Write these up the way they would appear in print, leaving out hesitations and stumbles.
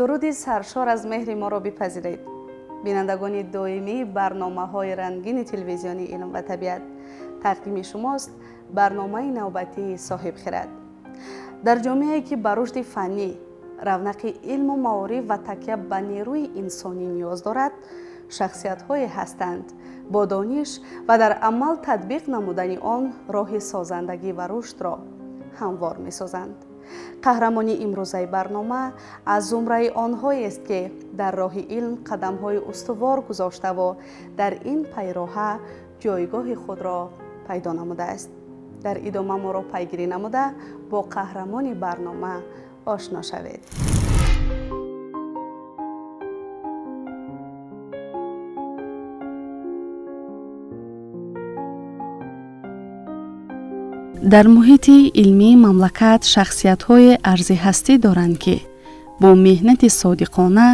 Дуруди саршор аз меҳри моро бипазиред, бинандагони доимии барномаҳои рангини телевизиони «Илм ва табиат». Тақдими шумост барномаи навбатии «Соҳибхирад». Дар ҷомеае, ки ба рушди фаннӣ, равнақи илму маориф ва такя ба нерӯи инсонӣ ниёз дорад, шахсиятҳое ҳастанд, бо дониш ва дар амал татбиқ намудани он роҳи созандагӣ ва рушдро ҳамвор месозанд. Қаҳрамони имрӯзаи барнома аз зумраи онҳоест, ки дар роҳи илм қадамҳои устувор гузоштаву дар ин пайроҳа ҷойгоҳи худро пайдо намудааст. Дар идома моро пайгирӣ намуда, бо қаҳрамони барнома ошно шавед. Дар муҳити илмии мамлакат шахсиятҳое арзи ҳастӣ доранд, ки бо меҳнати содиқона,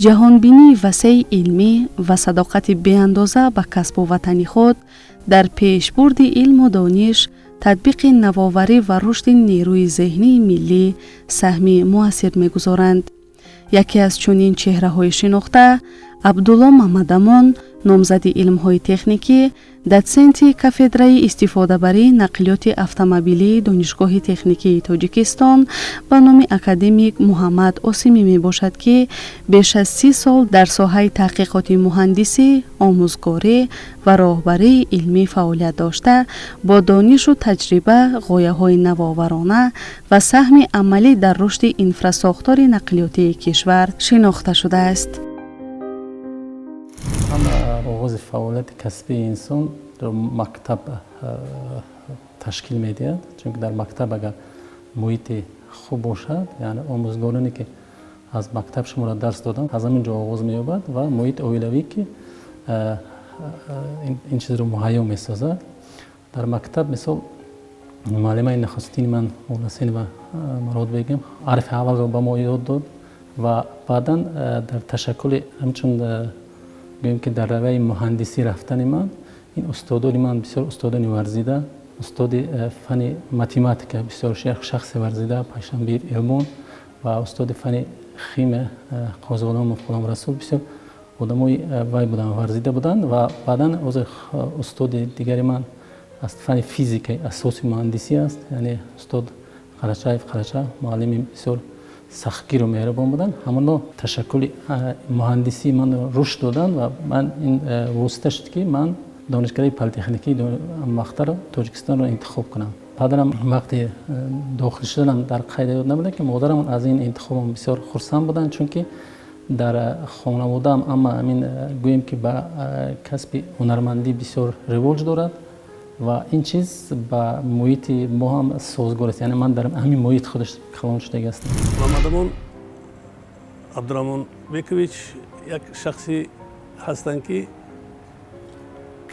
ҷаҳонбинии васеи илмӣ ва садоқати беандоза ба касбу ватани худ дар пешбурди илму дониш, татбиқи навоварӣ ва рушди нерӯи зеҳнии миллӣ саҳми муассир мегузоранд. Яке аз чунин чеҳраҳои шинохта Абдулло Мамадамон, номзади илмҳои техникӣ, дотсенти кафедраи истифодабарии нақлиёти автомобилии Донишгоҳи техникии Тоҷикистон ба номи академик Муҳаммад Осимӣ мебошад, ки беш аз 30 сол дар соҳаи таҳқиқоти муҳандисӣ, омӯзгорӣ ва роҳбарии илмӣ фаъолият дошта, бо донишу таҷриба, ғояҳои навоварона ва саҳми амалӣ дар рушди инфрасохтори нақлиётии кишвар шинохта шудааст. Оғози фаъолияти касбии инсон мактаб ташкил медиҳад, чунки дар мактаб агар муҳити хуб бошад, яъне омӯзгороне, ки аз мактаб шуморо дарс доданд, аз ҳамин ҷо оғоз меёбад ва муҳити оилавӣ, ки ин чизро муҳайё месозад. Дар мактаб, мисол, муаллимаи нахустини ман Мулласинова Муродбегим ҳарфи аввалро ба мо ёд дод ва баъдан дар ташаккули, ҳамчун гӯем, ки дар равияи муҳандисӣ рафтани ман, ин устодони ман бисёр устодони варзида, устоди фани математика бисёр шахси варзида Пайшанбир Илмон ва устоди фани химия Қозиғуломов Ғуломрасул бисёр одамои вай буданд, варзида буданд. Ва баъдан ҳозир устоди дигари ман аз фани физика, асоси муҳандисӣ аст, яъне устод Қарачаев Қарача, муаллими бисёр сахтгиру меҳрубон буданд. Ҳамоно ташаккули муҳандисии манро рушд доданд ва ман ин восита шуд, ки ман Донишгоҳи политехникии вақтаро Тоҷикистонро интихоб кунам. Падарам вақте дохил шуданам дар қайд ёд набуда, ки модарам аз ин интихобам бисёр хурсанд буданд, чунки дар хонаводаам ама ҳамин, гӯем, ки ба касби ҳунармандӣ бисёр ривоҷ дорад ва ин чиз ба муҳити мо ҳам созгор аст, яъне ман дар ҳамин муҳит худаш калон шудагӣ ҳастам. Мамадамон Абдураҳмон Бекович як шахсе ҳастанд, ки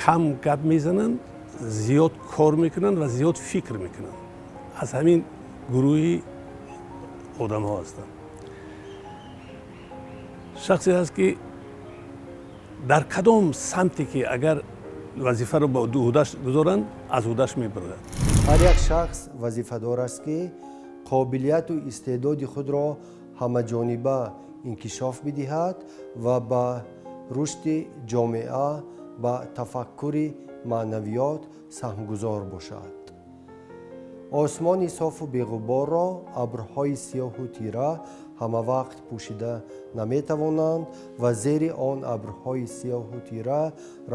кам гап мезананд, зиёд кор мекунанд ва зиёд фикр мекунанд. Аз ҳамин гурӯҳи одамҳо ҳастанд. Шахсе ҳаст, ки дар кадом самте ки агар вазифаро ба ӯҳдаш гузоранд, аз ӯҳдаш мебарояд. Ҳар як шахс вазифадор аст, ки қобилияту истеъдоди худро ҳамаҷониба инкишоф бидиҳад ва ба рушди ҷомеа, ба тафаккури маънавиёт саҳмгузор бошад. Осмони софу беғуборро абрҳои сиёҳу тира ҳамавақт пӯшида наметавонанд ва зери он абрҳои сиёҳу тира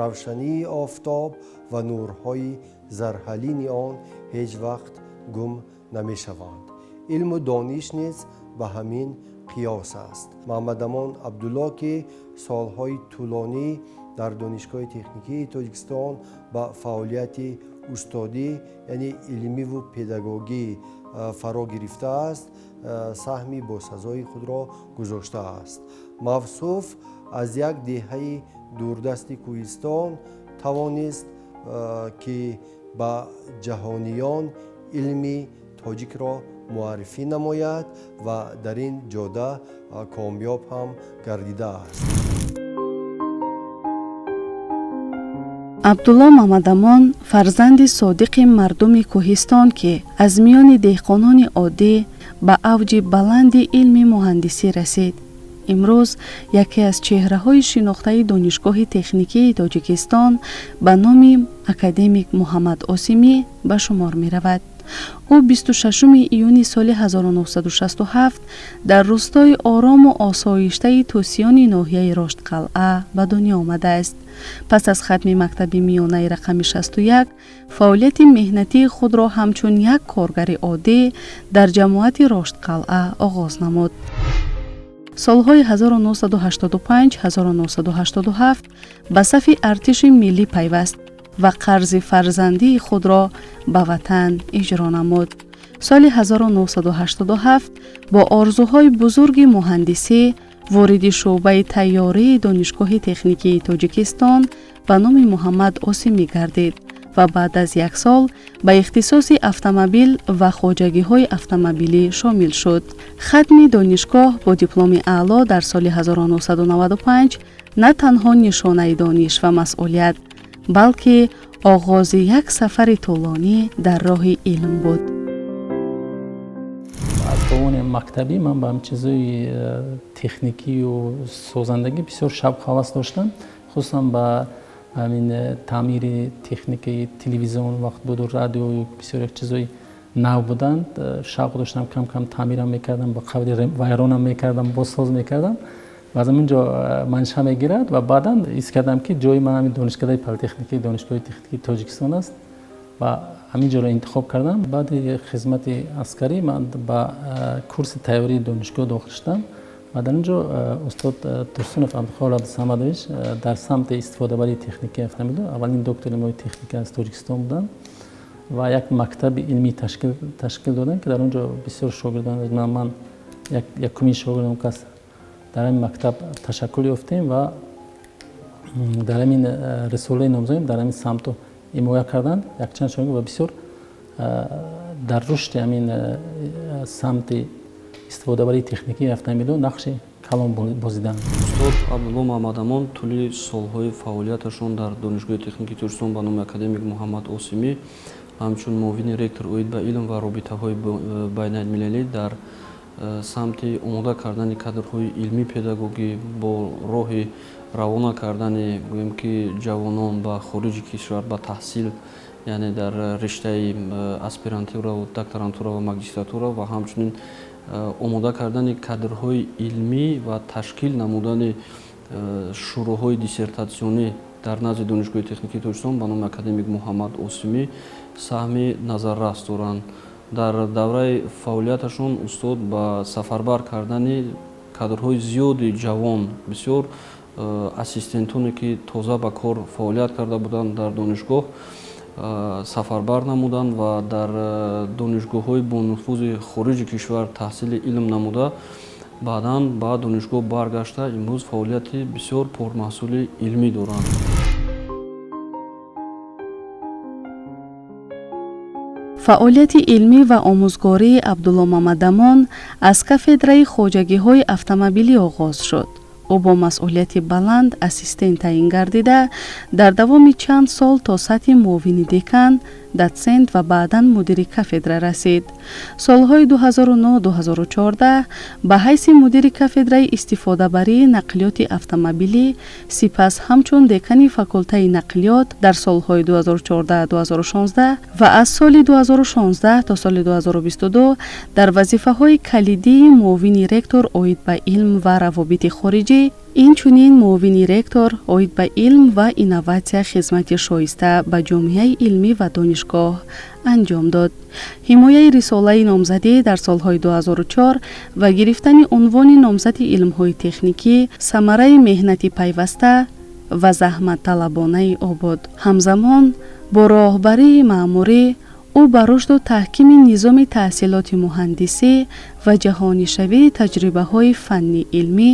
равшании офтоб ва нурҳои зарҳалини он ҳеҷ вақт гум намешаванд. Илму дониш низ ба ҳамин қиёс аст. Муҳаммадамон Абдулло, ки солҳои тӯлонӣ дар Донишгоҳи техникии Тоҷикистон ба фаъолияти устодӣ, яъне илмиву педагогӣ фаро гирифтааст, саҳми босазои худро гузоштааст. Мавсуф аз як деҳаи дурдасти кӯҳистон тавонист, ки ба ҷаҳониён илми тоҷикро муаррифӣ намояд ва дар ин ҷода комёб ҳам гардидааст. Абдулло Мамадамон, фарзанди содиқи мардуми кӯҳистон, ки аз миёни деҳқонони оддӣ ба авҷи баланди илми муҳандисӣ расид. Имрӯз яке аз чеҳраҳои шинохтаи Донишгоҳи техникии Тоҷикистон ба номи академик Муҳаммад Осимӣ ба шумор меравад. Ӯ 26 июни соли 1967 дар рӯстои орому осоиштаи Тӯсиёни ноҳияи Роштқалъа ба дунё омадааст. Пас аз хатми мактаби миёнаи рақами 61 фаъолияти меҳнатии худро ҳамчун як коргари оддӣ дар ҷамоати Роштқалъа оғоз намуд. Солҳои 1985-1987 ба сафи артиши миллӣ пайваст ва қарзи фарзандии худро ба ватан иҷро намуд. Соли 1987 бо орзуҳои бузурги муҳандисӣ вориди шӯъбаи тайёрии Донишгоҳи техникии Тоҷикистон ба номи Муҳаммад Осимӣ гардид ва баъд аз як сол ба ихтисоси автомобил ва хоҷагиҳои автомобилӣ шомил шуд. Хатми донишгоҳ бо дипломи аъло дар соли 1995 на танҳо нишонаи дониш ва масъулият, балки оғози як сафари тӯлонӣ дар роҳи илм буд. Аз давони мактабӣ ман ба чизҳои техникию созандагӣ бисёр шавқ ҳавас доштам, хусусан ба ҳамин таъмири техникаи телевизион вақт буду радио, бисёр як чизҳои нав буданд. Шавқ доштам, кам кам таъмирам мекардам, ба қавли вайронам мекардам, бозсоз мекардам ва аз ҳамин ҷо манша мегирад. Ва баъдан ҳис кардам, ки ҷои ман ҳамин донишкадаи политехникии Донишгоҳи техникии Тоҷикистон аст ва ҳамин ҷоро интихоб кардам. Баъди хизмати аскарӣ ман ба курси тайёрии донишгоҳ дохил шудам ва дар ин ҷо устод Турсунов Абдухолир Абдусамадович дар самти истифодабарии техникаи автомобило аввалин доктори илмҳои техника аз Тоҷикистон буданд ва як мактаби илмӣ ташкил доданд, ки дар он ҷо бисёр шогирдон, ман якумин шогирдам кас дар ҳамин мактаб ташаккул ёфтем ва дар ҳамин рисолаи номзадим дар ҳамин самту ҳимоя карданд якчанд шогирд ва бисёр дар рушди ҳамин самти истифодабарии техникии автомобило нақши калон бозиданд. Устод Абдулло Маҳмадамон тӯли солҳои фаъолияташон дар Донишгоҳи техникии Тоҷикистон ба номи академик Муҳаммад Осимӣ ҳамчун муовини ректор оид ба илм ва робитаҳои байналмилалӣ дар самти омода кардани кадрҳои илмӣ педагогӣ бо роҳи равона кардани, гӯем ки, ҷавонон ба хориҷи кишвар ба таҳсил, яъне дар риштаи аспирантура, докторантура ва магистратура ва ҳамчунин омода кардани кадрҳои илмӣ ва ташкил намудани шӯроҳои диссертатсионӣ дар назди Донишгоҳи техникии Тоҷикистон ба номи академик Муҳаммад Осимӣ саҳми назаррас доранд. Дар давраи фаъолияташон устод ба сафарбар кардани кадрҳои зиёди ҷавон, бисёр ассистентоне, ки тоза ба кор фаъолият карда буданд, дар донишгоҳ сафарбар намуданд ва дар донишгоҳҳои бонуфузи хориҷи кишвар таҳсили илм намуда, баъдан ба донишгоҳ баргашта, имрӯз фаъолияти бисёр пурмаҳсули илмӣ доранд. Фаъолияти илмӣ ва омӯзгории Абдулло Мамадамон аз кафедраи хоҷагиҳои автомобилӣ оғоз шуд. Ӯ бо масъулияти баланд ассистент таъин гардида, дар давоми чанд сол то сатҳи муовини декан, дотсент ва баъдан мудири кафедра расид. Солҳои 2009-2014 ба ҳайси мудири кафедраи истифодабарии нақлиёти автомобилӣ, сипас ҳамчун декани факултаи нақлиёт дар солҳои 2014-2016 ва аз соли 2016 то соли 2022 дар вазифаҳои калидии муовини ректор оид ба илм ва равобити хориҷӣ, инчунин муовини ректор оид ба илм ва инноватсия хизмати шоиста ба ҷомеаи илмӣ ва донишгоҳ анҷом дод. Ҳимояи рисолаи номзадӣ дар солҳои 2004 ва гирифтани унвони номзади илмҳои техникӣ самараи меҳнати пайваста ва заҳматталабонаи ӯ буд. Ҳамзамон бо роҳбарии маъмурӣ ӯ ба рушду таҳкими низоми таҳсилоти муҳандисӣ ва ҷаҳонишавии таҷрибаҳои фанни илмӣ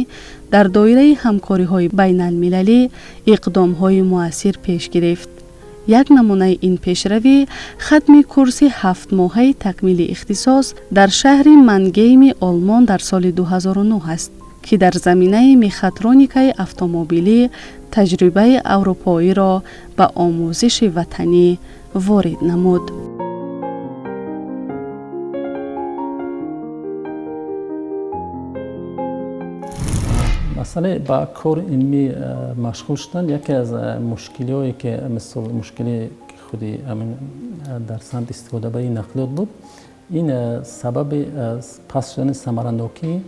дар доираи ҳамкориҳои байналмилалӣ иқдомҳои муассир пеш гирифт. Як намунаи ин пешравӣ хатми курси ҳафтмоҳаи такмили ихтисос дар шаҳри Мангейми Олмон дар соли 2009 аст, ки дар заминаи мехатроникаи автомобилӣ таҷрибаи аврупоиро ба омӯзиши ватанӣ ворид намуд. Масъалаи ба кори илмӣ машғул шудан яке аз мушкилиҳое, ки мисол мушкили худи дар самти истифодабарии нақлиёт буд, ин сабаби паст шудани самаранокии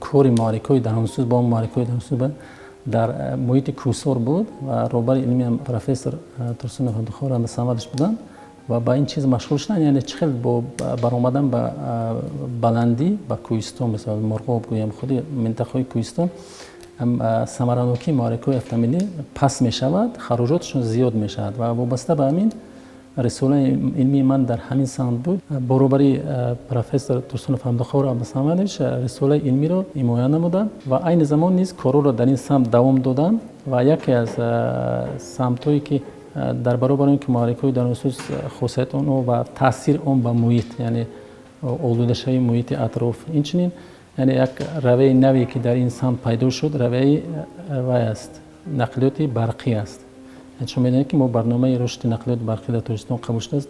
кори муҳаррикҳои дарунсӯз бо муҳаррикҳои дарунсӯз дар муҳити кӯҳсор буд ва роҳбари илмиам профессор Турсунов Абдухор Самадович буданд ва ба ин чиз машғул шуданд, яъне чӣ хел бо баромадан ба баландӣ, ба кӯҳистон, мисол Мурғоб гӯям, худи минтақаҳои кӯҳистон, самаранокии муҳаррикҳои автомобилӣ паст мешавад, хароҷотшон зиёд мешавад ва вобаста ба ҳамин рисолаи илмии ман дар ҳамин самт буд. Баробари профессор Турсунов Абдухор Абдусамадович рисолаи илмиро ҳимоя намудам ва айни замон низ корҳоро дар ин самт давом додам. Ва яке аз самтҳое, ки дар баробари он ки муҳаррикҳои дарунсӯз хосияти онҳо ва таъсири он ба муҳит, яъне олудашавии муҳити атроф, инчунин яъне як равияи наве, ки дар ин самт пайдо шуд, равияи вай аст, нақлиёти барқӣ аст. Шумо медонед, ки мо барномаи рушди нақлиёти барқӣ дар Тоҷикистон қабул шудааст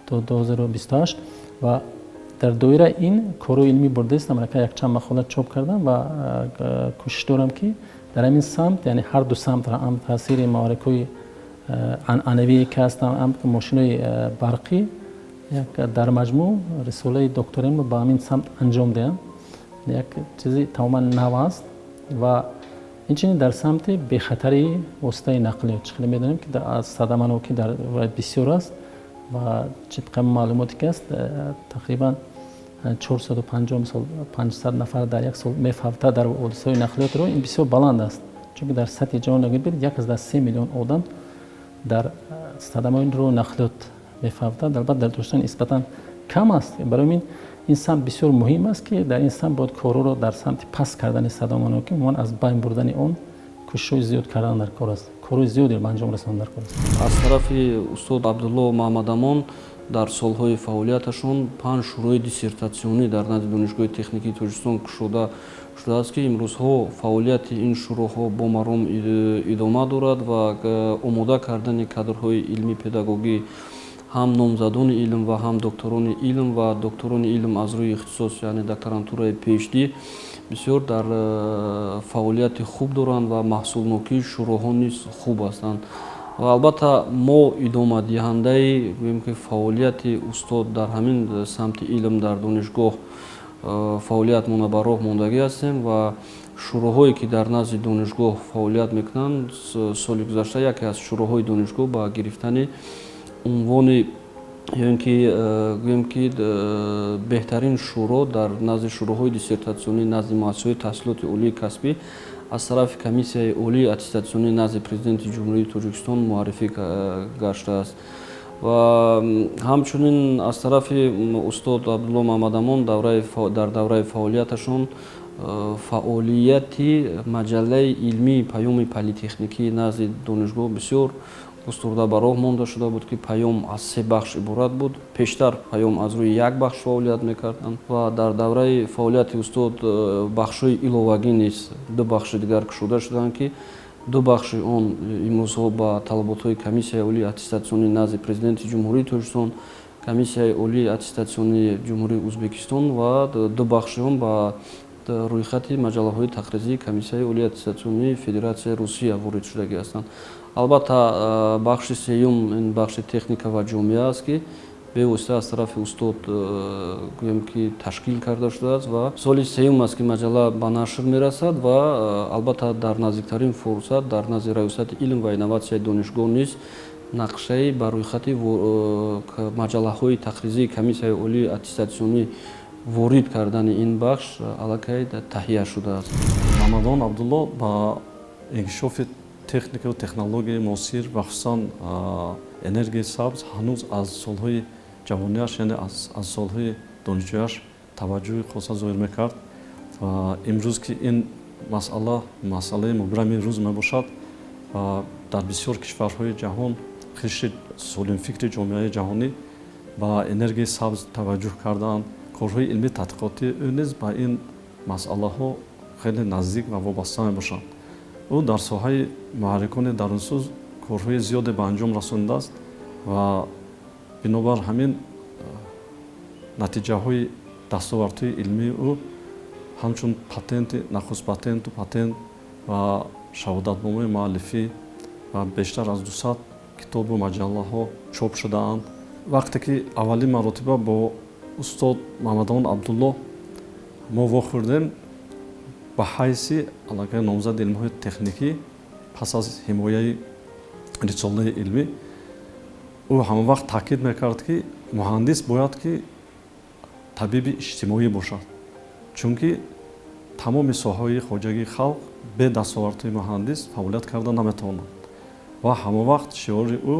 то 2028 ва дар доираи ин корҳои илмӣ бурдаистам, аллакай якчанд мақола чоп кардам ва кӯшиш дорам, ки дар ҳамин самт, яъне ҳар ду самтро, ҳам таъсири муҳаррикҳои анъанавие, ки ҳастанд, ҳам мошинои барқӣ, як дар маҷмӯъ рисолаи докториамро ба ҳамин самт анҷом диҳам. Як чизи тамоман нав аст. Ва инчунин дар самти бехатарии воситаи нақлиёт, чӣ хеле медонем, ки аз садаманокӣ дар вай бисёр аст ва тибқи маълумоте, ки аст, тақрибан 450, мисол 500 нафар дар як сол мефавтад дар ҳодисаҳои нақлиётро. Ин бисёр баланд аст, чунки дар сатҳи ҷаҳон агар бинед, 1,3 миллион одам дар садамаҳои роҳи нақлиёт мефавтад. Албатта, дар Тоҷикистон нисбатан кам аст. Барои ин ин самт бисёр муҳим аст, ки дар ин самт бояд корҳоро дар самти паст кардани садаманокӣ, умуман аз байн бурдани он кӯшишҳои зиёд кардан дар кор аст, корҳои зиёдеро ба анҷом расондан дар кор аст. Аз тарафи устод Абдулло Маҳмадамон дар солҳои фаъолияташон панҷ шӯрои диссертатсионӣ дар назди Донишгоҳи техникии Тоҷикистон кушода шудааст, ки имрӯзҳо фаъолияти ин шӯроҳо бо маром идома дорад ва омода кардани кадрҳои илмӣ педагогӣ, ҳам номзадони илм ва ҳам докторони илм ва докторони илм аз рӯи ихтисос, яъне докторантураи PhD, бисёр дар фаъолияти хуб доранд ва маҳсулнокии шӯроҳо низ хуб ҳастанд. Ва албатта, мо идомадиҳандаи, гӯем ки, фаъолияти устод дар ҳамин самти илм дар донишгоҳ фаъолиятмона ба роҳ мондагӣ ҳастем ва шӯроҳое, ки дар назди донишгоҳ фаъолият мекунанд, соли гузашта яке аз шӯроҳои донишгоҳ ба гирифтани унвони ё ин ки гӯем ки беҳтарин шӯро дар назди шӯроҳои диссертатсионӣ назди муассисаҳои таҳсилоти олии касбӣ аз тарафи Комиссияи олии аттестатсионии назди Президенти Ҷумҳурии Тоҷикистон муаррифӣ гаштааст. Ва ҳамчунин аз тарафи устод Абдулло Маҳмадамон дар давраи фаъолияташон фаъолияти маҷаллаи илмии «Паёми политехникии» назди донишгоҳ бисёр густурда ба роҳ монда шуда буд, ки «Паём» аз се бахш иборат буд. Пештар «Паём» аз рӯи як бахш фаъолият мекарданд ва дар давраи фаъолияти устод бахшҳои иловагӣ низ, ду бахши дигар кушода шуданд, ки ду бахши он имрӯзҳо ба талаботҳои Комиссияи олии аттестатсионии назди Президенти Ҷумҳурии Тоҷикистон, Комиссияи олии аттестатсионии Ҷумҳурии Ӯзбекистон ва ду бахши он ба рӯйхати маҷаллаҳои тақризии Комиссияи олии аттестатсионии Федератсияи Русия ворид шудагӣ ҳастанд. Албатта, бахши сеюм ин бахши «Техника ва ҷомеа» аст, ки бевосита аз тарафи устод, гӯем ки, ташкил карда шудааст ва соли сеюм аст, ки маҷалла ба нашр мерасад. Ва албатта, дар наздиктарин фурсат дар назди Раёсати илм ва инноватсияи донишгоҳ низ нақшаи ба рӯйхати маҷаллаҳои тақризии Комиссияи олии аттестатсионӣ ворид кардани ин бахш аллакай таҳия шудааст. Мамадон Абдулло ба инкишофи техникаву технологияи муосир ва хусусан энергияи сабз ҳанӯз аз солҳои ҷавонияш, яъне аз солҳои донишҷӯяш таваҷҷӯҳи хоса зоҳир мекард. Ва имрӯз, ки ин масъала масъалаи мубрами рӯз мебошад ва дар бисёр кишварҳои ҷаҳон қишри солимфикри ҷомеаи ҷаҳонӣ ба энергияи сабз таваҷҷӯҳ кардаанд, корҳои илмии тадқиқотии ӯ низ ба ин масъалаҳо хеле наздик ва вобаста мебошанд. Ӯ дар соҳаи муҳаррикони дарунсӯз корҳои зиёде ба анҷом расонидааст ва бинобар ҳамин натиҷаҳои дастовардҳои илмии ӯ Ҳамчун патенти нахуст, патенту патент ва шаҳодатномаи муаллифӣ ва бештар аз 200 китобу маҷаллаҳо чоп шудаанд. Вақте ки аввалин маротиба бо устод Мамадамон Абдулло мо вохӯрдем, ба ҳайси аллакай номзади илмҳои техникӣ, пас аз ҳимояи рисолаи илмӣ, ӯ ҳамавақт таъкид мекард, ки муҳандис бояд ки табиби иҷтимоӣ бошад, чунки тамоми соҳаҳои хоҷагии халқ бе дастовардҳои муҳандис фаъолият карда наметавонанд. Ва ҳамавақт шиори ӯ: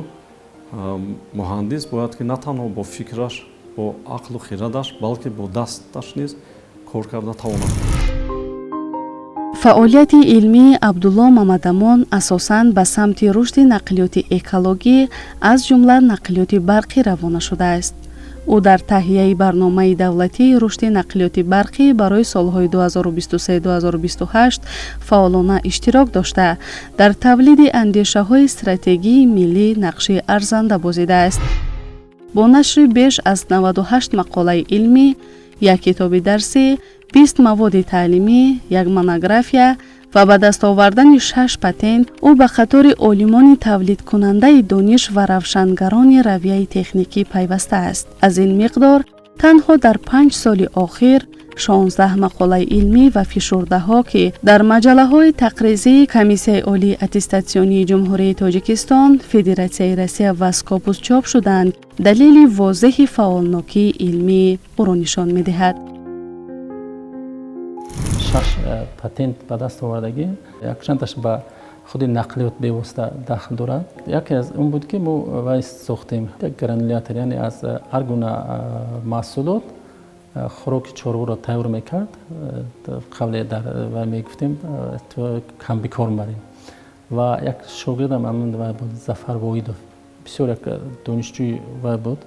муҳандис бояд ки на танҳо бо фикраш, бо ақлу хирадаш, балки бо дасташ низ кор карда тавонад. Фаъолияти илмии Абдулло Мамадамон асосан ба самти рушди нақлиёти экологӣ, аз ҷумла нақлиёти барқӣ равона шудааст. Ӯ дар таҳияи барномаи давлатии рушди нақлиёти барқӣ барои солҳои 2023-2028 фаъолона иштирок дошта, дар тавлиди андешаҳои стратегии миллӣ нақши арзанда бозидааст. Бо нашри беш аз 98 мақолаи илмӣ, як китоби дарсӣ, 20 маводи таълимӣ, як монография ва ба даст овардани шаш патент, ӯ ба қатори олимони тавлидкунандаи дониш ва равшангарони равияи техникӣ пайвастааст. Аз ин миқдор танҳо дар 5 соли охир 16 мақолаи илмӣ ва фишурдаҳо, ки дар маҷаллаҳои тақризии Комиссияи олии аттестатсионии Ҷумҳурии Тоҷикистон, Федератсияи Россия ва Скопус чоп шуданд, далели возеҳи фаъолнокии илмии ӯро нишон медиҳад. Шаш патент ба даст овардагӣ, якчандташ ба худи нақлиёт бевосита дахл дорад. Яке аз он буд, ки мо вай сохтем, як гранулятор, яъне аз ҳар гуна маҳсулот хӯроки чорворо тайёр мекард. Қабле дар вай мегуфтем, комбикорм барем. Ва як шогирдам ҳамин вай буд, Зафар Воҳидов, бисёр як донишҷӯи вай буд,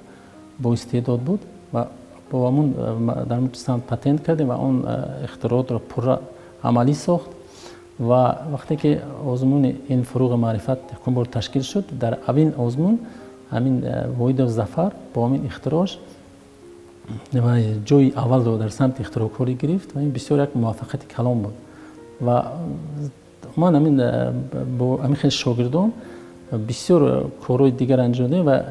боистеъдод буд, ва бо ҳамун дар самт патент кардем ва он ихтироотро пурра амалӣ сохт. Ва вақте ки озмуни илм, фуруғи маърифат якум бор ташкил шуд, дар аввалин озмун ҳамин Воҳидов Зафар бо ҳамин ихтироъш ва ҷои аввалро дар самти ихтироъкорӣ гирифт, ва ин бисёр як муваффақияти калон буд. Ва ман ҳамин бо ҳамин хел шогирдон бисёр корҳои дигар анҷом додем. Ва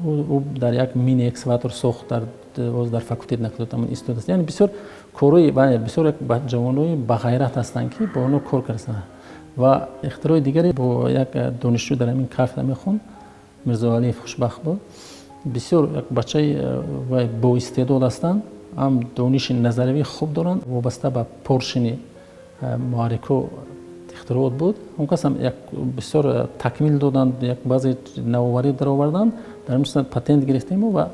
ӯ дар як мини экскаватор сохт, дар боз дар факултет нақлиёт ҳамон истод аст. Яъне бисёр корҳои, бисёр як ҷавонои бағайрат ҳастанд, ки бо онҳо кор кардастанд. Ва ихтирои дигаре бо як донишҷӯ дар ҳамин кафедра мехонд, Мирзоалиев Хушбахт буд, бисёр як бачаи боистеъдод ҳастанд, ҳам дониши назариявии хуб доранд. Вобаста ба поршни муҳаррикҳо ихтироот буд. Он кас ҳам як бисёр такмил доданд, як баъзе навоварӣ дароварданд, дар ҳамин патент гирифтему. Ва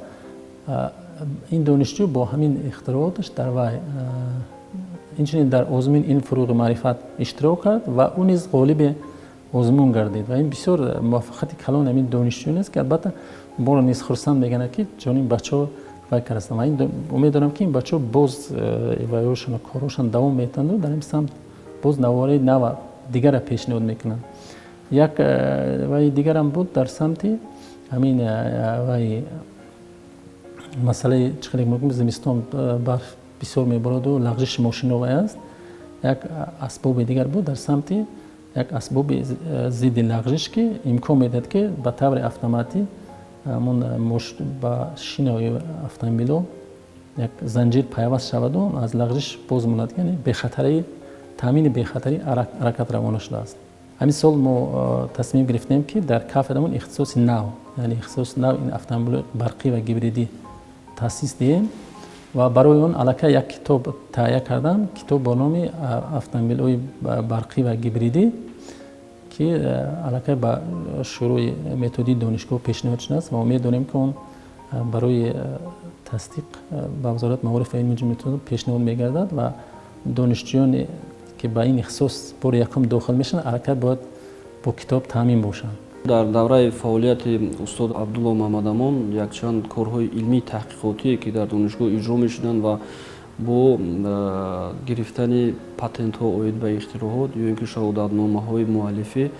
ин донишҷӯ бо ҳамин ихтирооташ дар вай инчунин дар озмуни илм, фуруғи маърифат иштирок кард ва ӯ низ ғолиби озмун гардид. Ва ин бисёр муваффақияти калони ҳамин донишҷӯён аст, ки албатта моро низ хурсанд мекунад, ки чунин бачаҳо вай кардастанд. Ва ин умед дорам, ки ин бачаҳо боз вайошон, корҳошон давом метаҳанду дар ин самт боз навоварии нава дигара пешниҳод мекунанд. Як вай дигарам буд дар самти ҳамин вай масъалаи чӣ хеле мегӯем, зимистон барф бисёр мебороду лағжиши мошино вай аст. Як асбоби дигар буд дар самти як асбоби зидди лағжиш, ки имкон медиҳад, ки ба таври автоматӣ ҳамон ба шинаи автомобилҳо як занҷир пайваст шаваду аз лағжиш боз монад, яъне бехатарии, таъмини бехатарии ҳаракат равона шудааст. Ҳамин сол мо тасмим гирифтем, ки дар кафедрамон ихтисоси нав, яъне ихтисоси нав, ин автомобилҳои барқӣ ва гибридӣ таъсис диҳем. Ва барои он аллакай як китоб таҳия кардам, китоб бо номи «Автомобилҳои барқӣ ва гибридӣ», ки аллакай ба шӯрои методии донишгоҳ пешниҳод шудааст ва умед дорем, ки он барои тасдиқ ба Вазорати маориф ва илми ҷумҳурии пешниҳод мегардад. Ва донишҷӯёне, ки ба ин ихтисос бори якум дохил мешаванд, аллакай бояд бо китоб таъмин бошанд. Дар давраи фаъолияти устод Абдулло Мамадамон якчанд корҳои илмии таҳқиқотие, ки дар донишгоҳ иҷро мешуданд ва бо гирифтани патентҳо оид ба ихтироот ё ин ки шаҳодатномаҳои муаллифӣ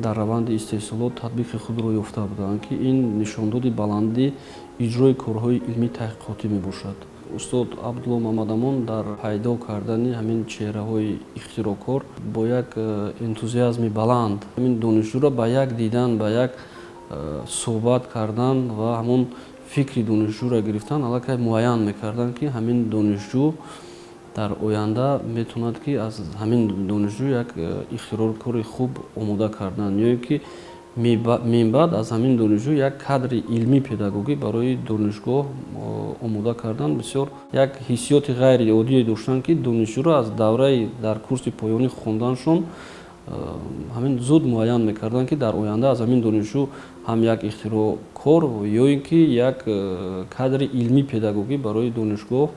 Дар раванди истеҳсолот татбиқи худро ёфта буданд, ки ин нишондоди баланди иҷрои корҳои илмии таҳқиқотӣ мебошад. Устод Абдулло Мамадамон дар пайдо кардани ҳамин чеҳраҳои ихтироъкор бо як энтузиазми баланд ҳамин донишҷӯро ба як дидан, ба як суҳбат кардан ва ҳамон фикри донишҷӯро гирифтан аллакай муайян мекарданд, ки ҳамин донишҷӯ дар оянда метавонад, ки аз ҳамин донишҷӯ як ихтироъкори хуб омода кардан ё ин ки минбаъд аз ҳамин донишҷӯ як кадри илмӣ педагогӣ барои донишгоҳ омода кардан. Бисёр як ҳиссиёти ғайриоддие доштанд, ки донишҷӯро аз давраи дар курси поёнӣ хонданашон ҳамин зуд муайян мекарданд, ки дар оянда аз ҳамин донишҷӯ ҳам як ихтироъкор ё ин ки як кадри илмӣ педагогӣ барои донишгоҳ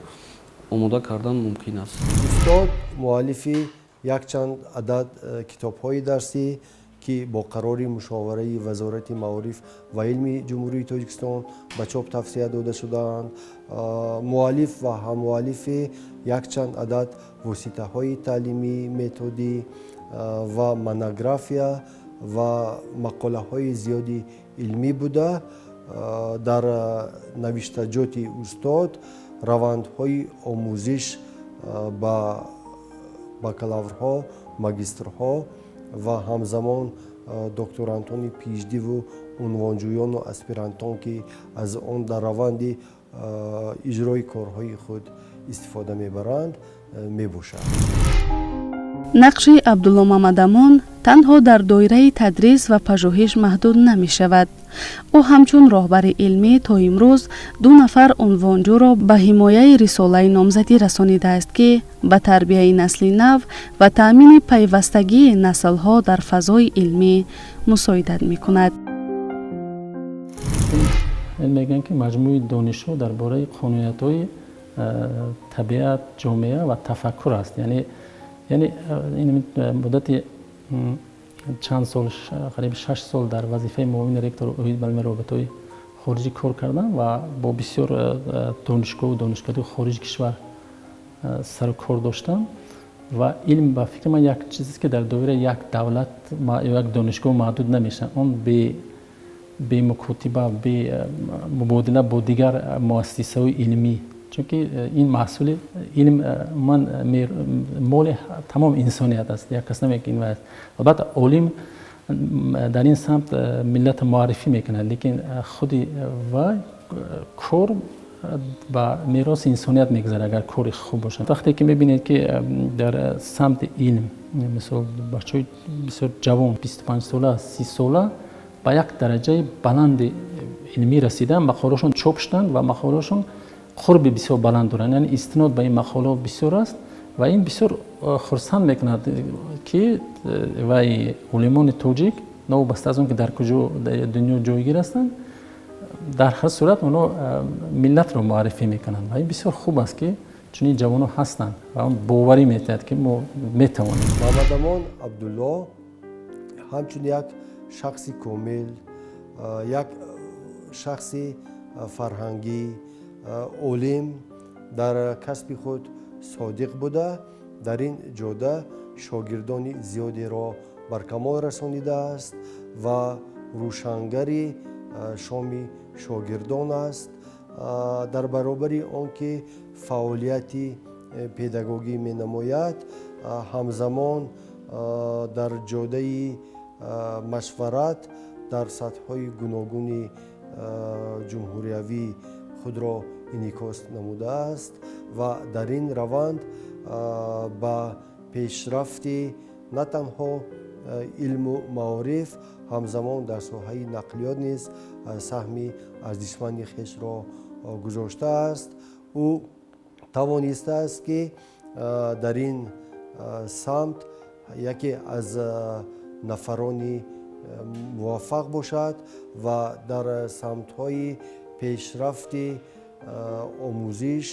омода кардан мумкин аст. Устод муаллифи якчанд адад китобҳои дарсӣ, ки бо қарори мушовараи Вазорати маориф ва илми Ҷумҳурии Тоҷикистон ба чоп тавсия дода шудаанд, муаллиф ва ҳаммуаллифи якчанд адад воситаҳои таълимӣ, методӣ ва монография ва мақолаҳои зиёди илмӣ буда, дар навиштаҷоти устод равандҳои омӯзиш ба бакалаврҳо, магистрҳо ва ҳамзамон докторантони PhD-ву унвонҷӯёну аспирантон, ки аз он дар раванди иҷрои корҳои худ истифода мебаранд, мебошад. Нақши Абдулло Мамадамон танҳо дар доираи тадрис ва пажӯҳиш маҳдуд намешавад. Ӯ ҳамчун роҳбари илмӣ то имрӯз ду нафар унвонҷӯро ба ҳимояи рисолаи номзадӣ расонидааст, ки ба тарбияи насли нав ва таъмини пайвастагии наслҳо дар фазои илмӣ мусоидат мекунад. Ин мегӯянд, ки маҷмӯи донишҳо дар бораи қонуниятҳои табиат, ҷомеа ва тафаккур аст. Яъне ин муддати чанд сол, қариби 6 сол дар вазифаи муовини ректор оид ба илми робитаҳои хориҷӣ кор кардам ва бо бисёр донишгоҳу донишкадаи хориҷи кишвар сару кор доштам. Ва илм, ба фикри ман, як чизест, ки дар доираи як давлат ё як донишгоҳ маҳдуд намешавад. Он бемукотиба, бе мубодила бо дигар муассисаҳои илмӣ, чунки ин маҳсули илм ман моли тамоми инсоният аст, як кас намегӯяд ин аст. Албатта, олим дар ин самт миллата муаррифӣ мекунад, лекин худи вай кор ба мероси инсоният мегузарад, агар кори хуб бошад. Вақте ки мебинед, ки дар самти илм, мисол, бачаҳои бисёр ҷавон, 25сола, 30сола ба як дараҷаи баланди илмӣ расидан, мақолаҳошон чоп шуданд ва мақолаҳошон қурби бисёр баланд доранд, яъне истинод ба ин мақолаҳо бисёр аст ва ин бисёр хурсанд мекунад, ки вай олимони тоҷик, новобаста аз он ки дар куҷо дунё ҷойгир ҳастанд, дар ҳар сурат онҳо миллатро муаррифӣ мекунанд. Ва ин бисёр хуб аст, ки чунин ҷавонон ҳастанд ва он боварӣ метиҳад, ки мо метавонем. Мамадамон Абдулло ҳамчун як шахси комил, як шахси фарҳангӣ, олим, дар касби худ содиқ буда, дар ин ҷода шогирдони зиёдеро бар камол расонидааст ва рӯшангари шоми шогирдон аст. Дар баробари он ки фаъолияти педагогӣ менамояд, ҳамзамон дар ҷодаи машварат дар сатҳҳои гуногуни ҷумҳуриявӣ худро инъикос намудааст ва дар ин раванд ба пешрафти на танҳо илму маориф, ҳамзамон дар соҳаи нақлиёт низ саҳми арзишманди хешро гузоштааст. Ӯ тавонистааст, ки дар ин самт яке аз нафарони муваффақ бошад ва дар самтҳои пешрафти омӯзиш,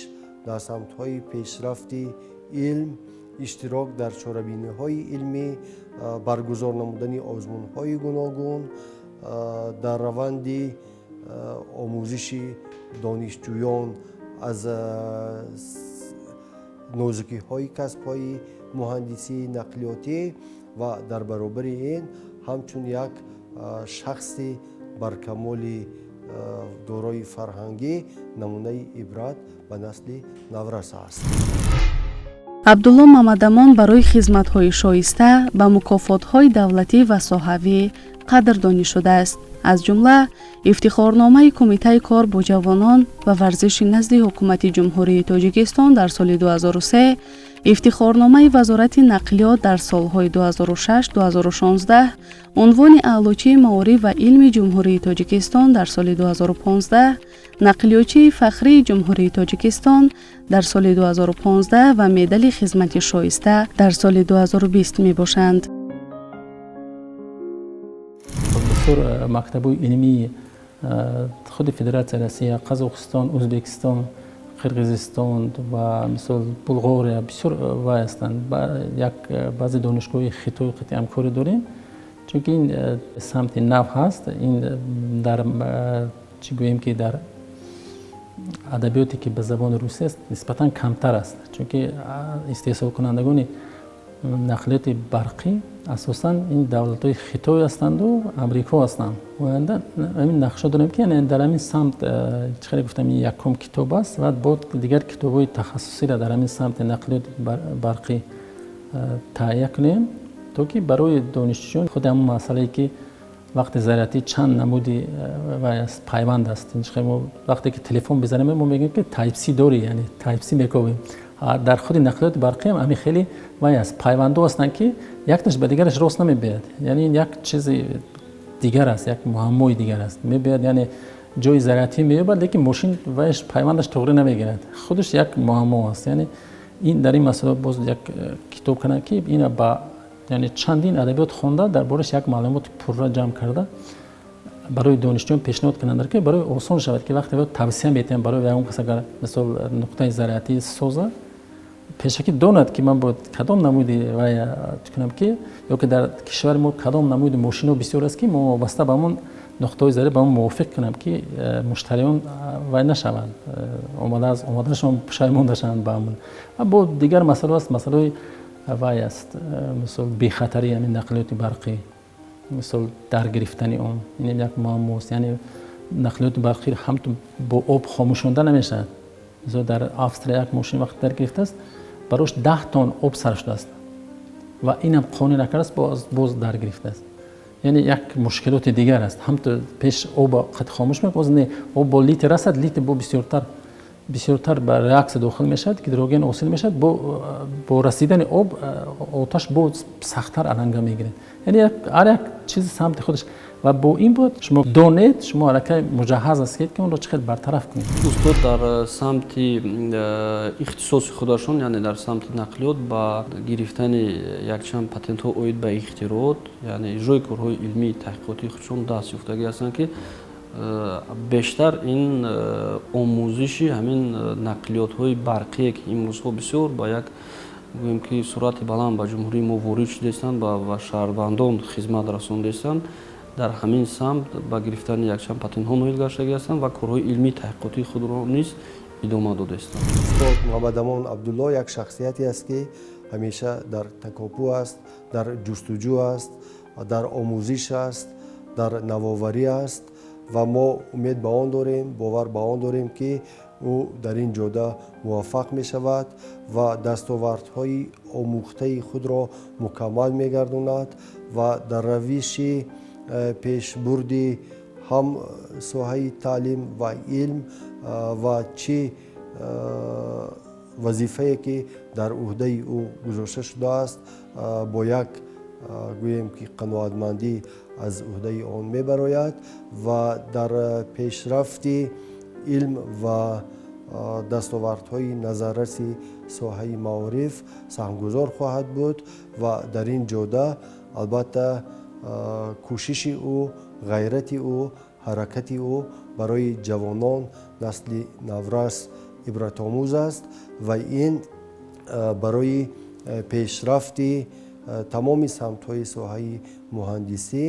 дар самтҳои пешрафти илм, иштирок дар чорабиниҳои илмӣ, баргузор намудани озмунҳои гуногун, дар раванди омӯзиши донишҷӯён аз нозукиҳои касбҳои муҳандисии нақлиётӣ ва дар баробари ин ҳамчун як шахси баркамоли дорои фарҳангӣ намунаи ибрат ба насли наврас аст. Абдулло Мамадамон барои хизматҳои шоиста ба мукофотҳои давлатӣ ва соҳавӣ қадрдонӣ шудааст. Аз ҷумла ифтихорномаи Кумитаи кор бо ҷавонон ва варзиши назди Ҳукумати Ҷумҳурии Тоҷикистон дар соли 2003, ифтихорномаи Вазорати нақлиёт дар солҳои 2006-2016, унвони Аълочии маориф ва илми Ҷумҳурии Тоҷикистон дар соли 2015, нақлиётчии фахрии Ҷумҳурии Тоҷикистон дар соли 2015 ва медали хизмати шоиста дар соли 2020 мебошанд. Бисёр мактабҳои илмии худи Федератсияи Россия, Қазоқистон, Ӯзбекистон, Қирғизистон ва мисол Булғория бисёр вай ҳастанд. Як баъзе донишгоҳи Хитой қити ҳамкорӣ дорем, чунки ин самти нав ҳаст. Ин дар чӣ гӯем ки дар адабиёте ки ба забони русӣ аст, нисбатан камтар аст, чунки истеҳсолкунандагони нақлиёти барқӣ асосан ин давлатҳои Хитой ҳастанду Амрико ҳастанд. Оянда ҳамин нақша дорем ки дар ҳамин самт, чӣ хеле гуфтам, ин якум китоб аст ва бо дигар китобҳои тахассусиро дар ҳамин самти нақлиёти барқӣ таҳия кунем, то ки барои донишҷӯён худи ҳамон масъалае ки вақти зарядӣ чанд намуди вай аст, пайванд аст. Мо вақте ки телефон бизанем, мо мегӯем ки Type-C дорӣ, яъне Type-C мекобем. Дар худи нақлиёти барқӣ ҳам ҳамин хеле вай аст, пайвандҳо ҳастанд ки якташ ба дигараш рост намебиёяд. Яъне ин як чизи дигар аст, як муаммои дигар аст. Мебиёяд, яъне ҷои зарядӣ меёбад, лекин мошин вайш пайвандаш тоғрӣ намегирад. Худаш як муаммо аст. Яъне ин дар ин масъала боз як китоб кунад ки ина ба яъне чандин адабиёт хонда, дар бораш як маълумоти пурра ҷамъ карда барои донишҷӯён пешниҳод кунанд, ки барои осон шавад, ки вақте тавсия метиҳам барои ягон кас, агар мисол нуқтаи зарядӣ созад, пешакӣ донад ки ман бояд кадом намуди вай кунам, ки ё ки дар кишвари мо кадом намуди мошино бисёр аст, ки мо вобаста ба ҳамон нуқтаҳои зарядӣ ба ҳамон мувофиқ кунам, ки муштариён вай нашаванд, омада аз омаданашон пушаймон нашаванд ба ҳамон. Ва бо дигар масъала аст, масъалаи вай аст, мисол бехатарии ҳамин нақлиёти барқӣ, мисол дар гирифтани он, ин як муаммост. Яъне нақлиёти барқӣ ҳам бо об хомӯшонда намешавад. Мисол дар Австрия як мошин вақте дар гирифтааст, барош 10 тонн об сарф шудааст ва инам қонеъ накардааст, боз дар гирифтааст. Яъне як мушкилоти дигар аст. Ҳам то пеш об қад хомӯш мекунад, боз не, об бо литр расад, литр бо бисёртар ба реаксия дохил мешавад, гидроген ҳосил мешавад, бо расидани об оташ боз сахттар аланга мегирад. Яъне ҳар як чизи самти худаш ва бо ин бояд шумо донед, шумо аллакай муҷаҳҳаз ҳастед ки онро чӣ хел бартараф кунед. Устод дар самти ихтисоси худашон, яъне дар самти нақлиёт, ба гирифтани якчанд патентҳо оид ба ихтироот, яъне иҷрои корҳои илмии таҳқиқотии худшон даст ёфтагӣ ҳастанд, ки бештар ин омӯзиши ҳамин нақлиётҳои барқие, ки имрӯзҳо бисёр ба як гӯем ки суръати баланд ба ҷумҳурии мо ворид шудаистанд ва шаҳрвандон хизмат расондаистанд, дар ҳамин самт ба гирифтани якчанд патентҳо ноил гаштагӣ ҳастанд ва корҳои илмии таҳқиқотии худро низ идома додаистанд. Устод Муҳаммадамон Абдулло як шахсияте аст, ки ҳамеша дар такопӯ аст, дар ҷустуҷӯ аст, дар омӯзиш аст, дар навоварӣ аст ва мо умед ба он дорем, бовар ба он дорем, ки ӯ дар ин ҷода муваффақ мешавад ва дастовардҳои омӯхтаи худро мукаммал мегардонад ва дар равиши пешбурди ҳам соҳаи таълим ва илм ва чӣ вазифае ки дар ӯҳдаи ӯ гузошта шудааст, бо як гӯем ки қаноатмандӣ аз ӯҳдаи он мебарояд ва дар пешрафти илм ва дастовардҳои назарраси соҳаи маориф саҳмгузор хоҳад буд ва дар ин ҷода албатта кӯшиши ӯ, ғайрати ӯ, ҳаракати ӯ барои ҷавонон, насли наврас ибратомӯз аст ва ин барои пешрафти тамоми самтҳои соҳаи муҳандисӣ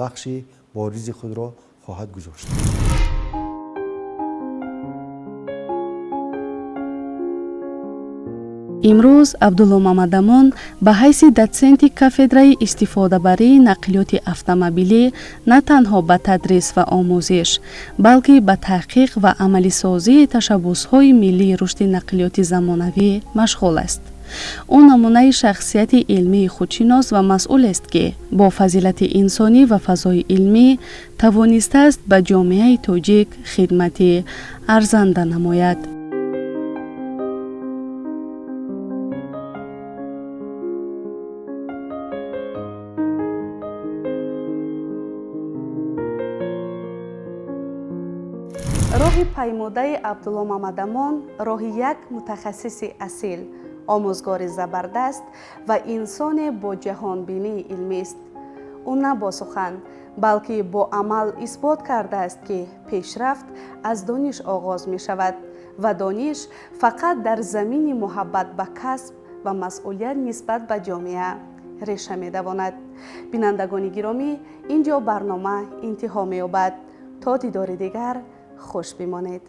нақши боризи худро хоҳад гузошт. Имрӯз Абдулло Мамадамон ба ҳайси дотсенти кафедраи истифодабарии нақлиёти автомобилӣ на танҳо ба тадрис ва омӯзиш, балки ба таҳқиқ ва амалисозии ташаббусҳои миллии рушди нақлиёти замонавӣ машғул аст. Ӯ намунаи шахсияти илмии худшинос ва масъулест, ки бо фазилати инсонӣ ва фазои илмӣ тавонистааст ба ҷомеаи тоҷик хидмати арзанда намояд. Роҳи паймудаи Абдулло Мамадамон роҳи як мутахассиси асил, омӯзгори забардаст ва инсоне бо ҷаҳонбинии илмист. Ӯ на бо сухан, балки бо амал исбот кардааст, ки пешрафт аз дониш оғоз мешавад ва дониш фақат дар замини муҳаббат ба касб ва масъулият нисбат ба ҷомеа реша медавонад. Бинандагони гиромӣ, ин ҷо барнома интиҳо меёбад. То дидори дигар хуш бимонед.